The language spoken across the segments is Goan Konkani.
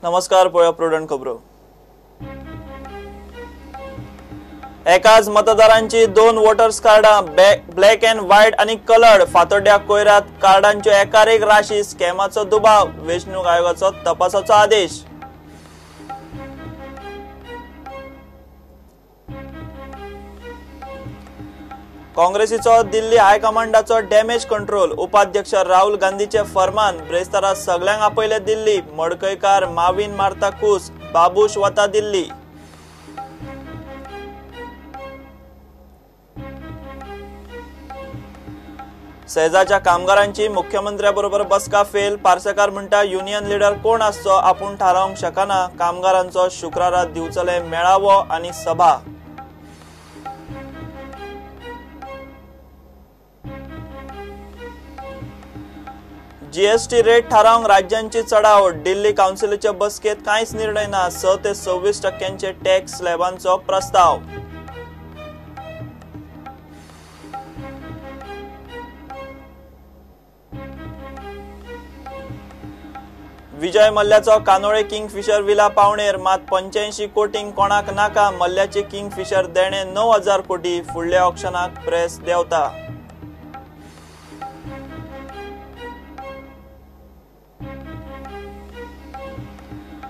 नमस्कार, पळोवया प्रुडंट खबरो. एकाच मतदारांची दोन वोटर्स कार्डां, ब्लॅक अँड व्हायट आनी कलर्ड. फातोड्ड्या कोयरात कार्डांच्यो एकार एक राशी, स्कॅमाचो दुबाव, वेंचणूक आयोगाचो तपासाचो आदेश. काँग्रेसीचो दिल्ली हायकमांडाचो डॅमेज कंट्रोल, उपाध्यक्ष राहुल गांधीचे फरमान, ब्रेस्तारा सगल्यांक आपयले दिल्ली. मडकयकार मावीन मारता कूस, बाबूश वता दिल्ली. सेजाच्या कामगारांची मुख्यमंत्र्या बरोबर बसका फेल, पार्सेकार म्हणटा युनियन लिडर कोण आसचो आपूण थारावंक शकना. कामगारांचो शुक्रारा दिवचले मेळावो आनी सभा. जीएसटी रेट थारावंक राज्यांची चढाओढ, दिल्ली काउन्सिलीच्या बसकेत कांयच निर्णय ना. 6 ते 26% टॅक्स स्लॅबांचो प्रस्ताव. विजय मल्ल्याचो कानोळे किंगफिशर विला पावणेर, मात 85 कोटींक कोणाक नाका. मल्ल्याचे किंगफिशर देणे 9,000 कोटी, फुडल्या ऑक्शनाक प्रेस देंवता.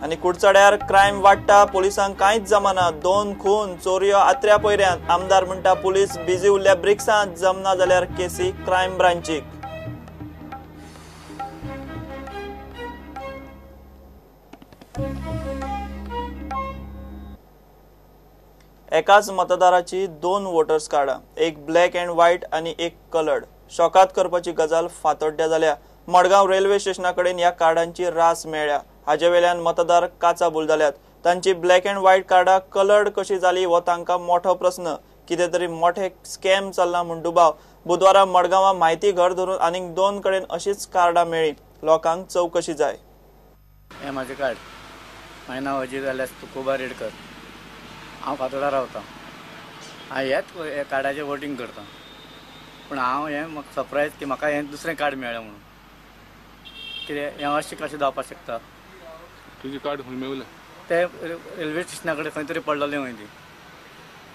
आनी कुडचड्यार क्रायम वाडटा, पोलिसांक कांयच जमना. 2 खून, चोरयो आत्र्या पयऱ्यान. आमदार म्हणटा पुलीस बिजी उरल्या ब्रिक्सांत, जमना जाल्यार केसी क्रायम ब्रांचीक. एकाच मतदाराची 2 वोटर्स कार्डां, एक ब्लॅक अँड व्हायट आनी एक कलर्ड. शॉकात करपाची गजाल फातोड्ड्या जाल्या. मडगांव रेल्वे स्टेशना कडेन ह्या कार्डांची रास मेळ्ळ्या. हाजे वेल्यान मतदार काचाबूल जाल्यात. तांची ब्लॅक अँड व्हायट कार्डां कलर्ड कशी जाली हो तांकां मोठो प्रस्न. कितें तरी मोठे स्कॅम चल्ला म्हूण दुबाव. बुधवारा मडगांवां म्हायती घर धरून आनीक 2 कडेन अशीच कार्डां मेळ्ळीं. लोकांक चवकशी जाय. हें म्हाजें कार्ड. म्हाजें नांव अजीत आल्यास तुकोबा रेडकर. हांव फातोडा रावतां. हांव ह्याच कार्डाचेर वोटींग करतां. पूण हांव हें म्हाका सरप्रायज की म्हाका हें दुसरें कार्ड मेळ्ळें म्हणून. कितें हें अशें कशें जावपाक शकता? तुजें कार्ड खंय मेवलें? तें रेल्वे स्टेशना कडेन खंय तरी पडलेलें खंय ती.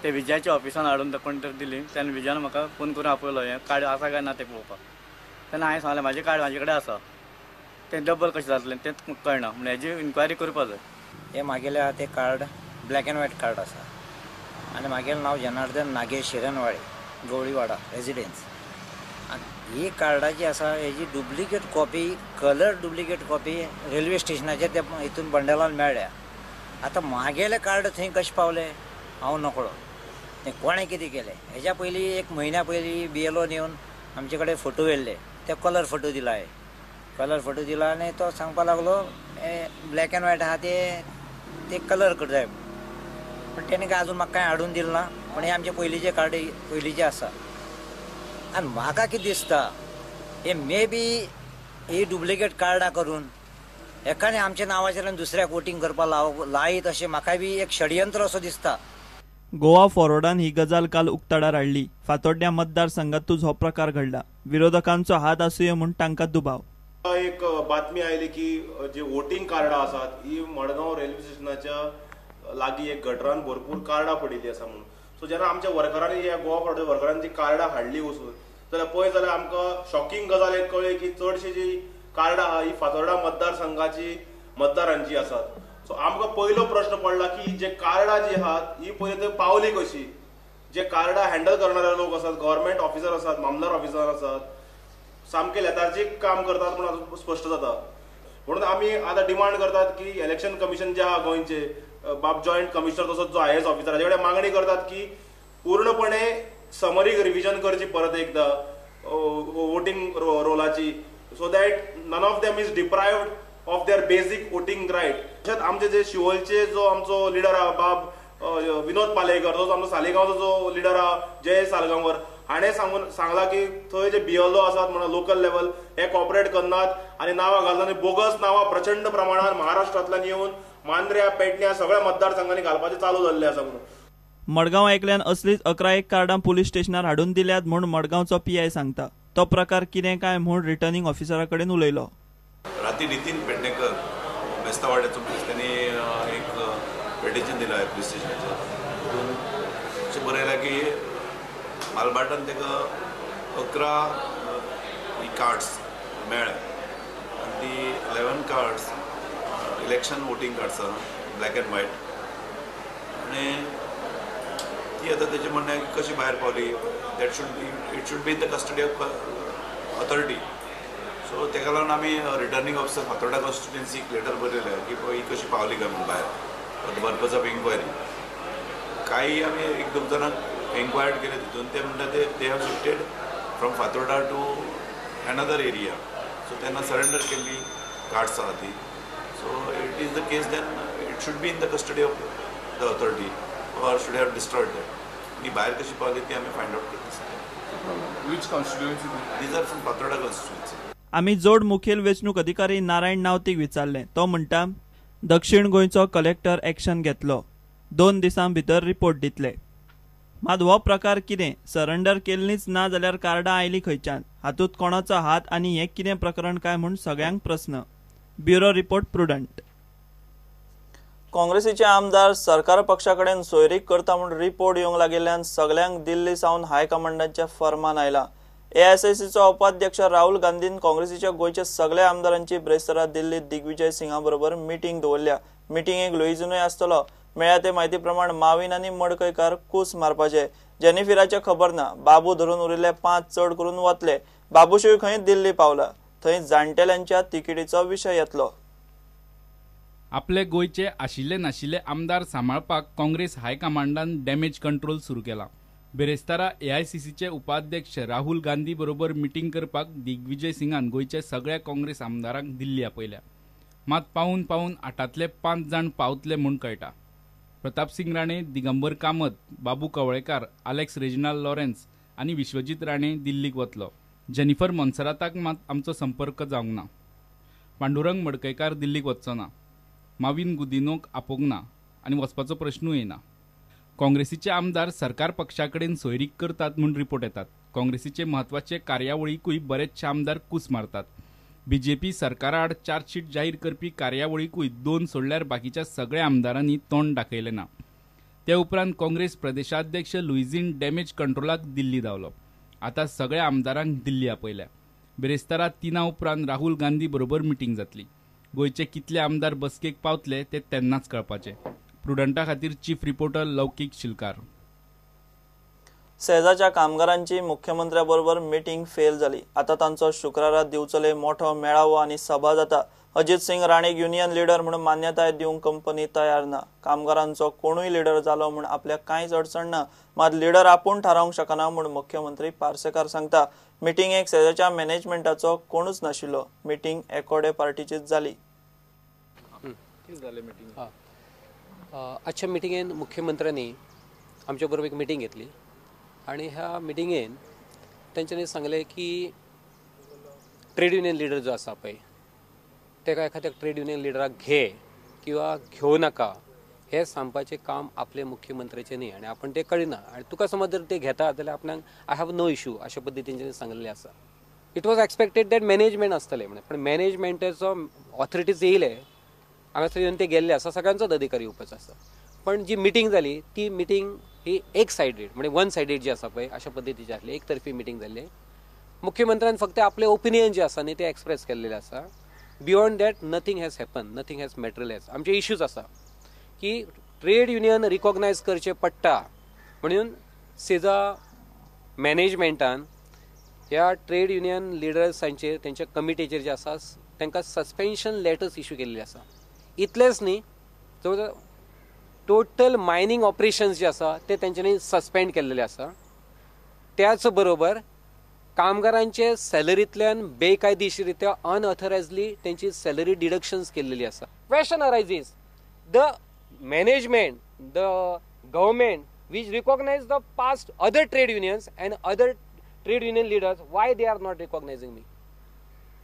ते विजयाच्या ऑफिसान हाडून कोण तरी दिली. तेन्ना विजयान म्हाका फोन करून आपयलो हें कार्ड आसा काय ना तें पळोवपाक. तेन्ना हांवें सांगलें म्हाजें कार्ड म्हाजे कडेन आसा, तें डबल कशें जातलें तें कळना, म्हणून हेजी इन्क्वायरी करपा जाय. हें म्हागेलें आहा तें card black and white card आसा आनी म्हागेलें नांव जनार्दन नागेश शिरनवाळे, गवळीवाडा रेजिडेन्स. आनी ही कार्डां जी आसा हेजी duplicate copy, colour duplicate copy railway स्टेशनाचेर त्या हितून बंडलान मेळ्ळ्या. आतां म्हागेलें कार्ड थंय कशें पावलें हांव नकळो, तें कोणें कितें केलें. हेज्या पयलीं एक म्हयन्या पयलीं BLO येवन आमचे कडेन फोटो व्हेल्ले, ते कलर फोटो दिला हांवें. कलर फोटो दिला आनी तो सांगपा लागलो ब्लॅक एंड व्हायट आहा ते कलर करताय. पण तेणें काय अजून म्हाका कांय हाडून दिलें ना. पण हें आमचें पयलींचें कार्ड पयलींचें आसा. आनी म्हाका कितें दिसता हे मे बी ही डुप्लिकेट कार्डां करून एकाने आमच्या नांवाचेर आनी दुसऱ्याक वोटींग करपाक लायत अशें म्हाकाय बी एक षडयंत्र असो दिसता. गोवा फॉरवर्डान ही गजाल काल उक्ताडार हाडली. फातोड्ड्या मतदारसंघातूच हो प्रकार घडला. विरोधकांचो हात आसुये म्हूण तांकां दुबाव. एक बातमी आयली की जी वोटींग कार्डां आसात ही मडगांव रेल्वे स्टेशनाच्या लागीं एक गटरान भरपूर कार्डां पडिल्लीं आसा म्हणून. सो जेन्ना आमच्या वर्करांनी ह्या गोवा फॉरवर्ड वर्करांनी जी कार्डां हाडली वचून जाल्यार पळय जाल्यार आमकां शॉकिंग गजाल एक कळ्ळी की चडशी जी कार्डां आहा ही फातोर्डा मतदारसंघाची मतदारांची आसात. सो आमकां पयलो प्रश्न पडला की जे कार्डां जी आहात ही पयलीं थंय पावली कशी? जे कार्डां हँडल करणारे लोक आसात, गव्हर्मेंट ऑफिसर आसात, मामदार ऑफिसर आसात, सामके लेथार्जीक काम करतात म्हणून स्पश्ट जाता. म्हणून आमी आतां डिमांड करतात की इलेक्शन कमिशन जे आहा गोंयचे बाब जॉयंट कमिशनर तसोच जो IAS officer हाजे कडेन मागणी करतात की पूर्णपणे समरी रिविजन करची परत एकदा voting रोलाची, so that none of them is deprived of their basic voting right. तशेंच आमचे जे शिवोलचे जो आमचो लिडर आहा बाब विनोद पालेकर, तसोच आमचो सालिगांवचो जो लिडर आहा जय सालगांवर हाणें सांगलां की थंय जे BLO आसात म्हणून लोकल लेवल हे कॉपरेट करनात आनी नांवां घालतात आनी बोगस नांवां प्रचंड प्रमाणान महाराष्ट्रांतल्यान येवन मांद्र्या पेडण्या सगळ्या मतदारसंघांनी घालपाचें चालू जाल्लें आसा म्हणून. मडगांव एकल्यान असलीच 11 कार्डां पुलीस स्टेशनार हाडून दिल्यात म्हूण मडगांवचो PI सांगता. तो प्रकार कितें काय म्हूण रिटर्निंग ऑफिसरा कडेन उलयलो. राती नितीन पेडणेकर मेस्तावाड्याचो त्यांनी एक पेटिशन दिला आहे पुलीस स्टेशनाचेर. तितून अशें बरयलां की मालभाटान ताका 11 कार्ड्स मेळ्ळे आनी ती 11 कार्ड्स इलेक्शन वोटींग कार्ड्स आहा, ब्लॅक एंड व्हायट. आनी ती आतां तेजें म्हणणें की कशी भायर पावली, that should be it should be in the custody of authority. So ताका लागून आमी रिटर्निंग ऑफिसर फातोर्डा कॉन्स्टिट्युएन्सीक लेटर बरयलें की ही कशी पावली काय म्हणून भायर, for the purpose of enquiry. काही आमी एक दोन जाणांक एन्क्वायर्ड केले तितून ते म्हणटा ते they have shifted from Fatorda to another area. So तेन्ना सरेंडर केल्ली कार्ड्स आहा ती. So it is the case then it should be in the custody of the authority or should have destroyed that. ती भायर कशी पावली ती आमी फायंड आवट करता. Which constituency? These are from Fatorda constituency. आमी जोड मुखेल वेंचणूक अधिकारी नारायण नावतीक विचारलें. तो म्हणटा दक्षिण गोंयचो कलेक्टर एक्शन घेतलो, 2 दिसां भितर रिपोर्ट दितले. मात हो प्रकार कितें, सरेंडर केल्लीच ना जाल्यार कार्डां आयलीं खंयच्यान, हातूंत कोणाचो हात आनी हें कितें प्रकरण काय म्हूण सगळ्यांक प्रस्न. Bureau report, Prudent. काँग्रेसीचे आमदार सरकार पक्षा कडेन सोयरीक करता म्हूण रिपोर्ट येवंक लागिल्ल्यान सगल्यांक दिल्ली सावन हायकमांडाचें फर्मान आयलां. एआयसीसीचो उपाध्यक्ष राहुल गांधीन काँग्रेसीच्या गोंयच्या सगळ्या आमदारांची ब्रेस्तारा दिल्लीत दिग्विजय सिंगा बरोबर मिटींग दवरल्या. मिटिंगेक लुईजिनूय आसतलो. मेळ्ळ्या ते म्हायती प्रमाण माविन आनी मडकयकार कूस मारपाचे, जेनिफिराचें खबर ना. बाबू धरून उरिल्ले 5 चड करून वतले. बाबूशूय खंय दिल्ली पावला, थंय जाणटेल्यांच्या तिकेटीचो विशय येतलो. आपले गोंयचे आशिल्ले नाशिल्ले आमदार सांबाळपाक काँग्रेस हायकमांडान डॅमेज कंट्रोल सुरू केला. बेरेस्तारा एआयसीसीचे उपाध्यक्ष राहुल गांधी बरोबर मिटींग करपाक दिग्विजय सिंगान गोंयच्या सगळ्या काँग्रेस आमदारांक दिल्ली आपयल्या. मात पावून पावून 8तले 5 जाण पावतले म्हूण कळटा. Pratapsingh Rane, Digambar Kamat, Babu Kavlekar, Alex Reginald Lawrence आनी विश्वजीत राणे दिल्लीक वतलो. जेनिफर मोन्सेराताक मात आमचो संपर्क जावंक ना. पांडुरंग मडकयकार दिल्लीक वचचो ना. माविन गुदिनोक आपोवंक ना आनी वचपाचो प्रश्नूय येना. काँग्रेसीचे आमदार सरकार पक्षा कडेन सोयरीक करतात म्हूण रिपोर्ट येतात. काँग्रेसीचे म्हत्वाचे कार्यावळीकूय बरेचशे आमदार कूस मारतात. बीजेपी सरकारा आड चार्जशीट जाहीर करपी कार्यावळीकूय 2 सोडल्यार बाकीच्या सगळ्या आमदारांनी तोंड दाखयलें ना. ते उपरांत काँग्रेस प्रदेशाध्यक्ष लुईझीन डॅमेज कंट्रोलाक दिल्ली धांवलो. आतां सगळ्या आमदारांक दिल्ली आपयल्या. बिरेस्तारा 3 उपरांत राहुल गांधी बरोबर मिटींग जातली. गोंयचे कितले आमदार बसकेक पावतले ते तेन्नाच कळपाचे. प्रुडंटा खातीर चीफ रिपोर्टर लौकीक शिलकार. सेजाच्या कामगारांची मुख्यमंत्र्या बरोबर मिटींग फेल जाली. आता तांचो शुक्रारा दिवचले मोठो मेळावो आनी सभा जाता. अजित सिंग राणेक युनियन लिडर म्हणून मान्यताय दिवंक कंपनी तयार ना. कामगारांचो कोणूय लिडर जालो म्हूण आपल्याक कांयच अडचण ना, मात लिडर आपूण थारावंक शकना म्हूण मुख्यमंत्री पार्सेकार सांगता. मिटिंगेक सेजाच्या मॅनेजमेंटाचो कोणूच नाशिल्लो. मिटींग एकोडे पार्टीचीच जाली. आजच्या मिटिंगेन मुख्यमंत्र्यांनी आमच्या बरोबर एक मिटींग घेतली आणि ह्या मिटिंगेन तेंच्यांनी सांगलें की ट्रेड युनियन लिडर जो आसा पळय तेका एखाद्या ट्रेड युनियन लिडराक घे किंवा घेवं नाका हें सांगपाचें काम आपले मुख्यमंत्र्याचें न्ही आनी आपण तें कळना. आनी तुका समज जर ते घेता जाल्यार आपणाक I have no issue अशा पद्दतीन तेंच्यांनी सांगलेलें आसा. It was expected that management आसतलें म्हणून, पण मॅनेजमेंटाचो ऑथॉरिटीज येयले हांगासर येवन ते गेल्ले आसा, सगळ्यांचोच अधिकार येवपाचो आसा. पण जी मिटींग जाली ती मिटींग ही एक सायडीड म्हणजे वन सायडीड जी आसा पळय अशा पद्दतीची आसली, एक तर्फी मिटींग जाल्ली. मुख्यमंत्र्यान फक्त आपले ओपिनियन जे आसा न्ही ते एक्सप्रेस केल्लेले आसा. Beyond that nothing has happen, nothing has materialise. आमचे इश्यूज आसा की ट्रेड युनियन रिकॉग्नायज करचें पडटा म्हणून सेजा मॅनेजमेंटान ह्या ट्रेड युनियन लिडर्सांचेर तेंच्या कमिटीचेर जे आसा तांकां सस्पेन्शन लेटर्स इश्यू केल्ले आसा. इतलेंच न्ही, जवळ टोटल मायनींग ऑपरेशन्स जे आसा ते तेंच्यांनी सस्पेंड केल्लेले आसा. त्याच बरोबर कामगारांचे सॅलरींतल्यान बेकायदेशीर रित्या अनऑथरायजली तेंची सॅलरी डिडक्शन्स केल्लेली आसा. Question arises, the management, the government which recognise the past other trade unions and other trade union leaders, why they are not recognising me?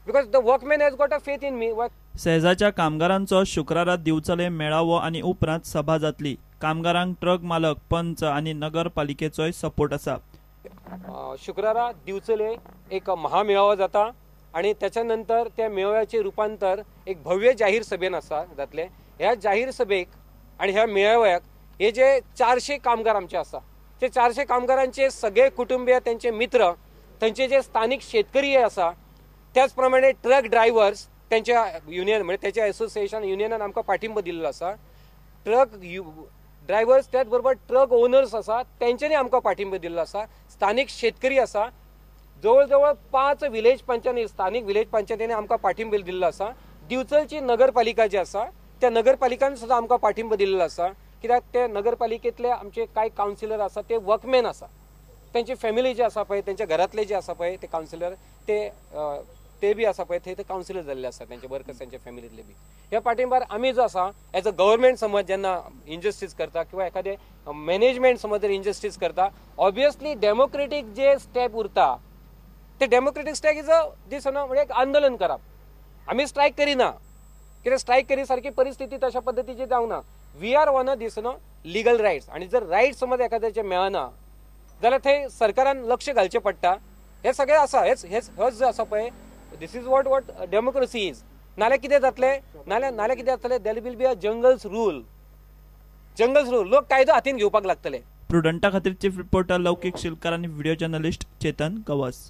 Because the workman has got a faith in me. सेजाच्या कामगारांचो शुक्रारा दिवचले मेळावो आनी उपरांत सभा जातली. कामगारांक ट्रक मालक, पंच आनी नगरपालिकेचोय सपोर्ट आसा. शुक्रारा दिवचले एक महामेळावो जाता. आनी त्याच्या नंतर त्या मेळाव्याचें रुपांतर एक भव्य जाहीर सभेन आसा जातलें। ह्या जाहीर सभेक आनी ह्या मेळाव्याक हे जे 400 कामगार आमचे आसा ते 400 कामगारांचे सगळे कुटुंबीय, त्यांचे मित्र, त्यांचे जे स्थानिक शेतकरी आसा, त्याच प्रमाणे ट्रक ड्रायव्हर्स त्यांच्या युनियन म्हणजे त्याच्या एसोसिएशन युनियनान आमकां पाठिंबो दिल्लो आसा, ट्रक ड्रायव्हर्स त्याच बरोबर ट्रक ओनर्स आसा तेंच्यांनी आमकां पाठिंबो दिल्लो आसा, स्थानिक शेतकरी आसा, जवळ जवळ 5 विलेज पंचायती स्थानिक विलेज पंचायतींनी आमकां पाठिंबो दिल्लो आसा, दिवचलची नगरपालिका जी आसा त्या नगरपालिकान सुद्दां आमकां पाठिंबो दिल्लो आसा, कित्याक ते नगरपालिकेंतले आमचे कांय कावन्सिलर आसा ते वर्कमॅन आसा, तेंची फॅमिली जी आसा पळय, तेंच्या घरांतले जे आसा पळय ते कावन्सिलर ते बी आसा पळय ते कावन्सिलर जाल्ले आसा, तेंचे वर्कर्स तेंच्या फॅमिलींतले बी। ह्या पाठिंबार आमी जो आसा एज अ गव्हर्मेंट समज जेन्ना इनजस्टीस करता किंवा एखादें मॅनेजमेंट समज जर इनजस्टीस करता, ऑब्वियसली डेमोक्रेटीक जे स्टेप उरता ते democratic step is a this न्हू म्हणजे एक आंदोलन करप। आमी स्ट्रायक करिना कित्याक स्ट्रायक करी सारकी परिस्थिती तशा पद्दतीची जावंक ना। We are on a this न्हू लिगल रायट्स आनी जर रायट्स समज एखाद्याचे मेळना जाल्यार थंय सरकारान लक्ष घालचें पडटा। हें सगळें आसा, हेच हेच होच जो आसा पळय this is what what democracy is. नाल्यार कितें जातलें, नाल्यार कितें जातलें, there will be a jungles rule, jungles rule, लोक कायदो हातीन घेवपाक लागतले। प्रुडंटा खातीर चीफ रिपोर्टर लौकिक शिलकार आनी व्हिडिओ जर्नलिस्ट चेतन गवस।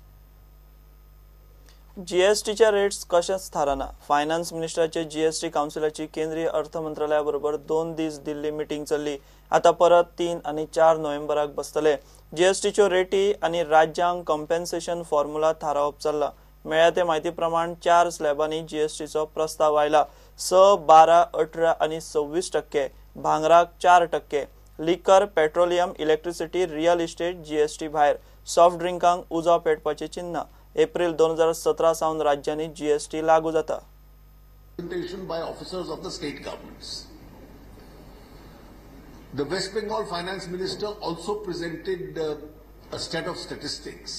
जीएसटीच्या रेट्स कशेंच थारना। फायनान्स मिनिस्टराचे जीएसटी कावन्सिलाची केंद्रीय अर्थ मंत्रालया बरोबर 2 दीस दिल्ली मिटींग चल्ली। आता परत 3 आनी 4 नोव्हेंबराक बसतले। जीएसटीच्यो रेटी आनी राज्यांक कॉम्पेन्सेशन फॉर्म्युला थारावप चल्ला। मेळ्ळ्या ते म्हायती प्रमाण 4 स्लॅबांनी जीएसटीचो प्रस्ताव आयला। 6, 12, 18 आनी 26%, भांगराक 4%, liquor, petroleum, electricity, real estate GST भायर, सॉफ्ट ड्रिंकांक उजो पेटपाचें चिन्ह। एप्रिल 2017 सावन राज्यांनी जीएसटी लागू जाता। By officers of the state governments. The West Bengal Finance Minister also presented a set of statistics,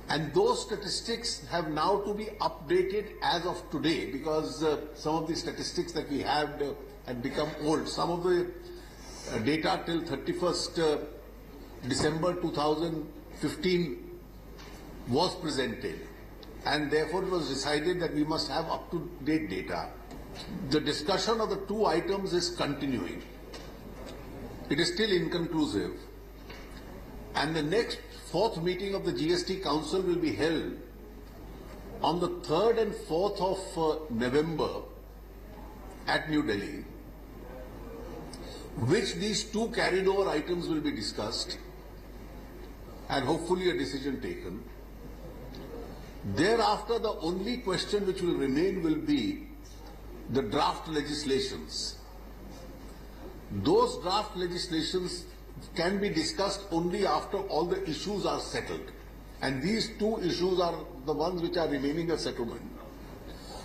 and those statistics have now to be updated as of today because some of the statistics that we had had become old. Some of the data till 31st December 2015 was presented, and therefore it was decided that we must have up-to-date data. The discussion of the two items is continuing. It is still inconclusive, and the next 4th meeting of the GST Council will be held on the 3rd and 4th of November at New Delhi, which these two carried over items will be discussed and hopefully a decision taken. Thereafter, the only question which will remain will be the draft legislations. Those draft legislations can be discussed only after all the issues are settled. And these two issues are the ones which are remaining a settlement.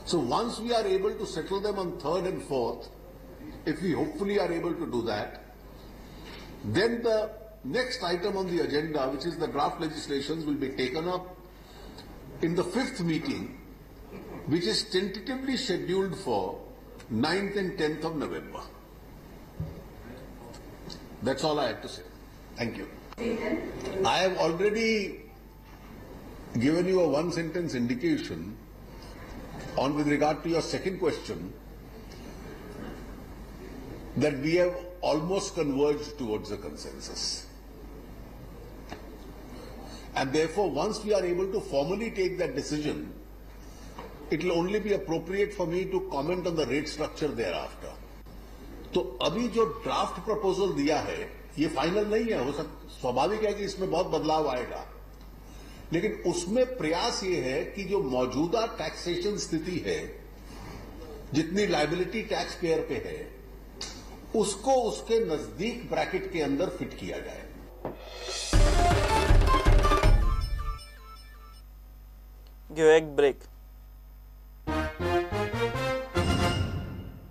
So once we are able to settle them on 3rd and 4th, if we hopefully are able to do that, then the next item on the agenda, which is the draft legislations, will be taken up in the 5th meeting, which is tentatively scheduled for 9th and 10th of November. That's all I have to say. Thank you. I have already given you a one-sentence indication on with regard to your second question that we have almost converged towards a consensus. And therefore, once we are able to formally take that decision, it will only be appropriate for me to comment on the rate structure thereafter. तो अभी जो ड्राफ्ट प्रपोजल दिया है ये फाइनल नहीं है, हो सकता स्वाभाविक है कि इसमें बहुत बदलाव आएगा, लेकिन उसमें प्रयास ये है कि जो मौजूदा टैक्सेशन स्थिति है, जितनी लायबिलिटी टैक्स पेयर पे है, उसको उसके नजदीक ब्रैकेट के अंदर फिट किया जाए। घेऊया एक ब्रेक।